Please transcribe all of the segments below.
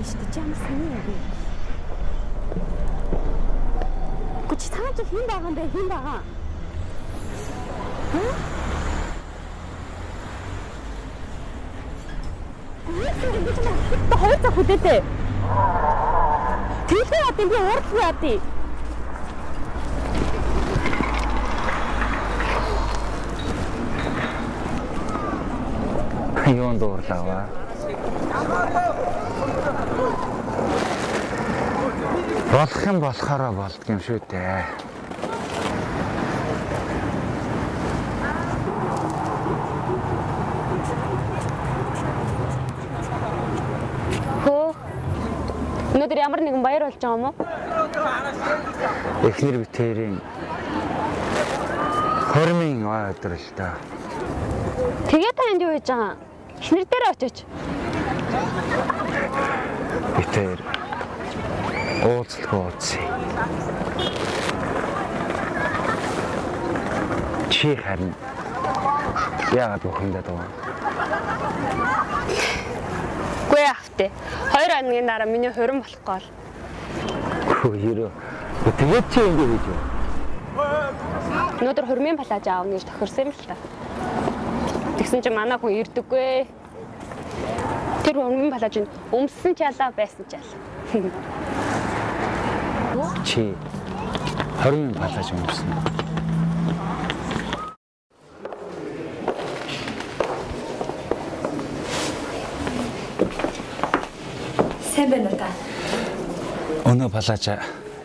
байгаа шүү дээ. Чи ямар сони юм бэ? Гү чи цаана чи хэн байгаа юм бэ? Хэн байгаа? Хм? Юу ч юм бэ? Хоёр цаг хүлээтэй. Тэглээ яа би уурлах яа тий. Юунд уурлаа? Болох юм болохоороо болдго юм шүү дээ. Хөө. Өнөөдөр ямар нэгэн баяр болж байгаа юм уу? Эхнэр битэрийн хормын ой өдөр л доо. Тэгээ та энд юу хийж байгаа? Эхнэр дээр очиж. Битэр уулзалгүй уулзъя. Чи харин яагаад бухимдаад байгаа юм? Үгүй яах вэ? 2 хоногийн дараа миний хурим болохгүй бол. Хөө ерөө. Тэгээд чи ингэ хийж юу? Өнөөдөр хурмын палаж аавна гэж тохирсон юм л та. Тэгсэн чинь манай хүн ирдэггүй. Тэр хурмын палаж нь өмссөн ч ялаа байсан ч ялаа. Чи хормын палаж өмсөн. Сайн байна уу та? Өнөө палаж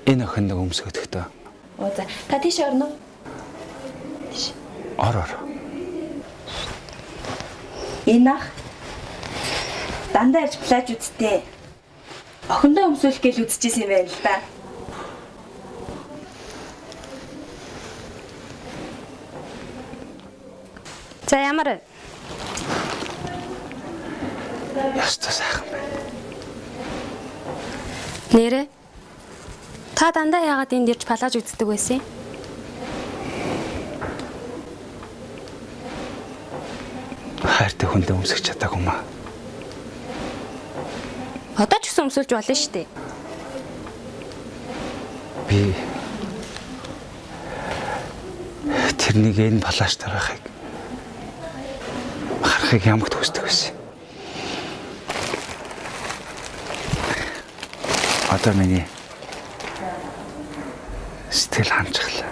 энэ охинд өмсгөдөхтөө. Оо за, та тийш орно уу? Тийш. Ор ор. Энэ ах дандаа ирж плаж үзтээ. Охиндоо өмсүүлэх гээл үзчихсэн юм байна л да. За ямар вэ? Ястай сайхан байна. Нэрэ. Та дандаа яагаад энд ирж палаж үздэг байсан юм? Хайртай хүндээ өмсөх чадаагүй маа. Одоо ч гэсэн өмсүүлж болно шүү дээ. Би тэрнийг энэ палаажтай байхыг харахыг ямагт хүсдэг байсан. Одоо миний сэтгэл ханчглаа.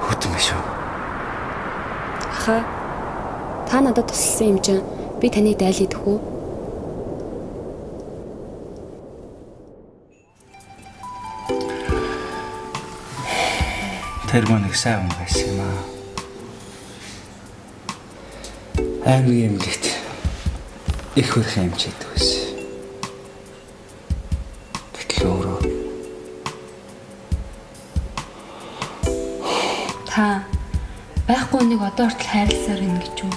Хөтөн биш үү? Аха. Та надад тусалсан юм чинь би таныг дайлах үү? Тэр мөн нэг сайн хүн байсан юм аа. Аймгийн эмнэлэгт их хөрхэн эмчээдэг байсан. Гэтэл өөрөө Та байхгүй нэг одоо хүртэл хайрласаар байна гэж үү?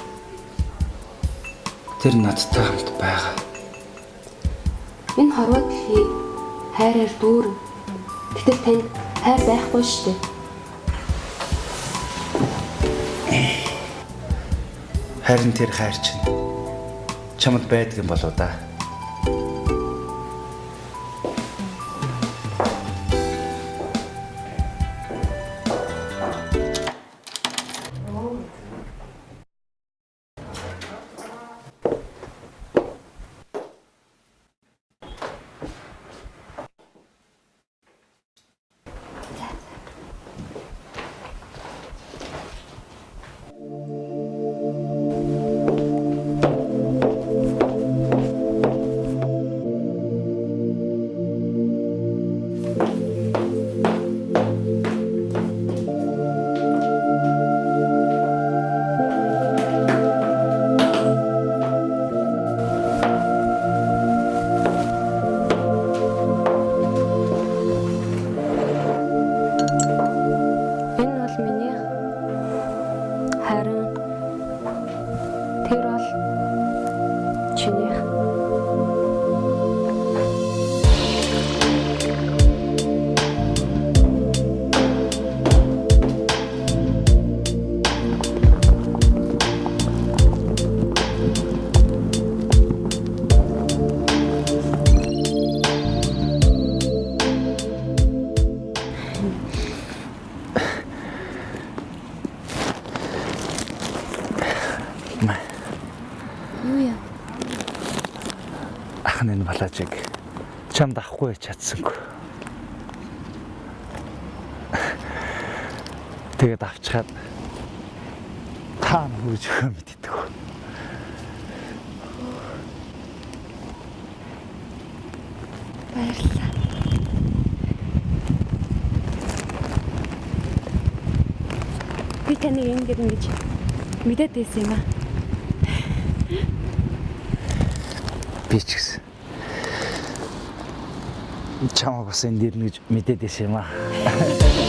Тэр надтай хамт байгаа. Энэ хорвоо дэлхий хайраар дүүрэн. Гэтэл танд хайр байхгүй шүү дээ. Харин тэр хайр чинь чамд байдаг юм болоо да. плажийг чамд авахгүй чадсангүй. Тэгээд авчхаад та нүрж өгөө мэддэг. Баярлалаа. Би таныг энэ дэр ингэж мэдээд байсан юм аа. Би ч гэсэн. Чамаг бас энэ дэрнэ гэж мэдээд байсан юм аа.